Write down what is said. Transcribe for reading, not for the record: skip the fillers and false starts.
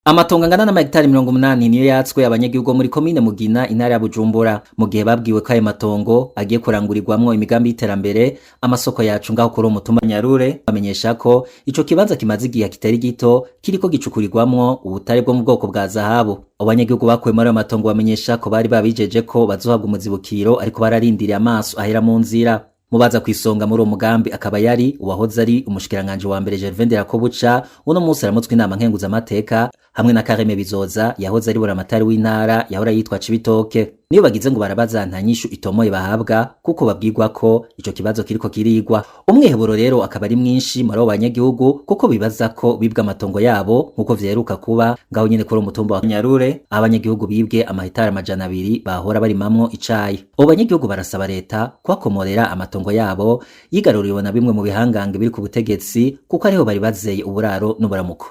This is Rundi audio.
Amatongo angana n'amahegitari 80 niyo yatswe abanyagihugu muri komine Mugina, intara ya Bujumbura, mu gihe babwiwe ko ayo matongo agiye kurangurirwamwo imigambi y'iterambere. Amasoko yacu ngaho kuri uwo mutumba Nyarure bamenyesha ko ico kibanza kimaze igihe kitari gito kiriko gicukurirwamwo ubutare bwo mu bwoko bwa zahabu. Abanyagihugu bakuwe muri ayo matongo bamenyesha ko bari babijeje ko bazohabwa umuzibukiro, ariko bararindiriye amaso ahera mu nzira. Mubaza kwisonga muri uwo mugambi akaba yari uwahoze ari umushikiranganje wa mbere Gervais Ndirakobuca, uno munsi aramutswe inama nkenguzamateka, hamwe na Kareme Bizoza yahoze ari buramatari w'intara yahora yitwa Cibitoke. Niyo bagize ngo barabaza, nta nyishu itomoye bahabwa, kuko babwirwa ko ico kibazo kiriko kirigwa. Umwiheburo rero akaba ari mwinshi muri abo banyagihugu, kuko bibaza ko bibwe amatongo yabo nkuko vyeruka kuba ngaho nyene kuri umutumba wa Nyarure, abanyagihugu bibwe amahitari 200 bahora barimamwo icayi. Abo banyagihugu barasaba leta kubakomorera amatongo yabo yigaruriwe na bimwe mu bihangange biri ku butegetsi, kuko ariho bari bazeye uburaro n'uburamuko.